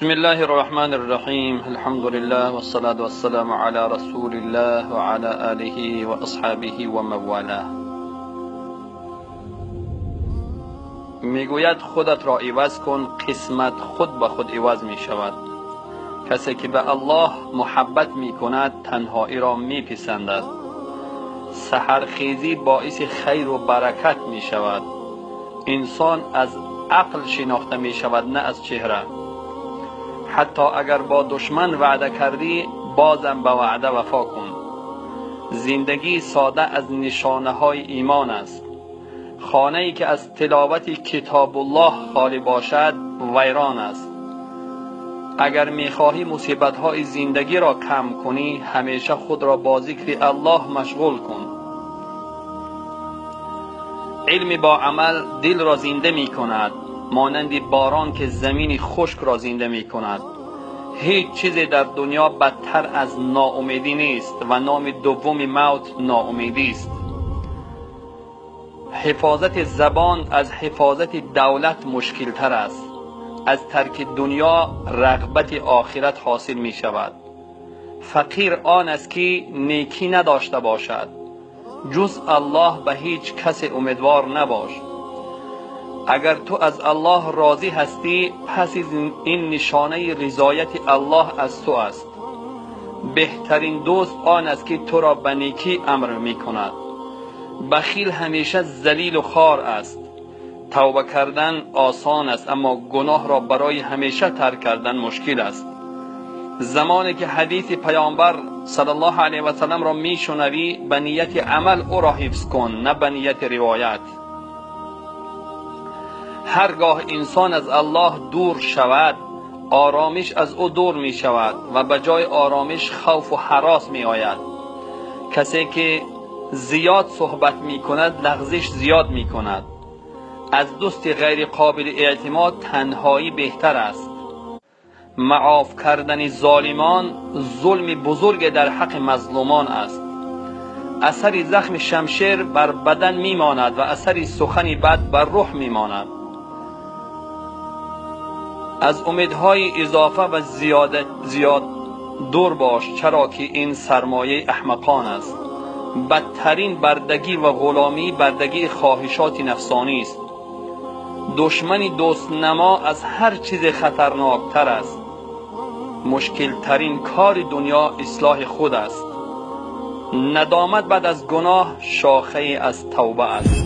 بسم الله الرحمن الرحيم. الحمد لله والصلاة والسلام على رسول الله وعلى آله وأصحابه ومن والاه. میگوید خودت را عوض کن، قسمت خود به خود عوض می شود. کسی که به الله محبت می کند تنهایی را می پسندد. سحرخیزی باعث خیر و برکت می شود. انسان از عقل شناخته می شود نه از چهره. حتی اگر با دشمن وعده کردی بازم به وعده وفا کن. زندگی ساده از نشانه های ایمان است. خانه ای که از تلاوت کتاب الله خالی باشد ویران است. اگر میخواهی مصیبت های زندگی را کم کنی همیشه خود را با ذکر الله مشغول کن. علم با عمل دل را زنده می کند، مانند باران که زمین خشک را زنده می کند. هیچ چیزی در دنیا بدتر از ناامیدی نیست و نام دوم موت ناامیدی است. حفاظت زبان از حفاظت دولت مشکل تر است. از ترک دنیا رغبت آخرت حاصل می شود. فقیر آن است که نیکی نداشته باشد. جز الله به هیچ کس امیدوار نباش. اگر تو از الله راضی هستی پس این نشانه رضایت الله از تو است. بهترین دوست آن است که تو را به نیکی امر می کند. بخیل همیشه ذلیل و خوار است. توبه کردن آسان است اما گناه را برای همیشه ترک کردن مشکل است. زمانی که حدیث پیامبر صلی الله علیه و سلم را می شنوی به نیت عمل او را حفظ کن نه به نیت روایت. هرگاه انسان از الله دور شود آرامش از او دور می شود و به جای آرامش خوف و هراس می آید. کسی که زیاد صحبت می کند لغزش زیاد می کند. از دوست غیر قابل اعتماد تنهایی بهتر است. معاف کردن ظالمان ظلم بزرگ در حق مظلومان است. اثر زخم شمشیر بر بدن می ماند و اثر سخن بد بر روح می ماند. از امیدهای اضافه و زیاد دور باش، چرا که این سرمایه احمقان است. بدترین بردگی و غلامی بردگی خواهشات نفسانی است. دشمن دوست نما از هر چیز خطرناکتر است. مشکل ترین کار دنیا اصلاح خود است. ندامت بعد از گناه شاخه از توبه است.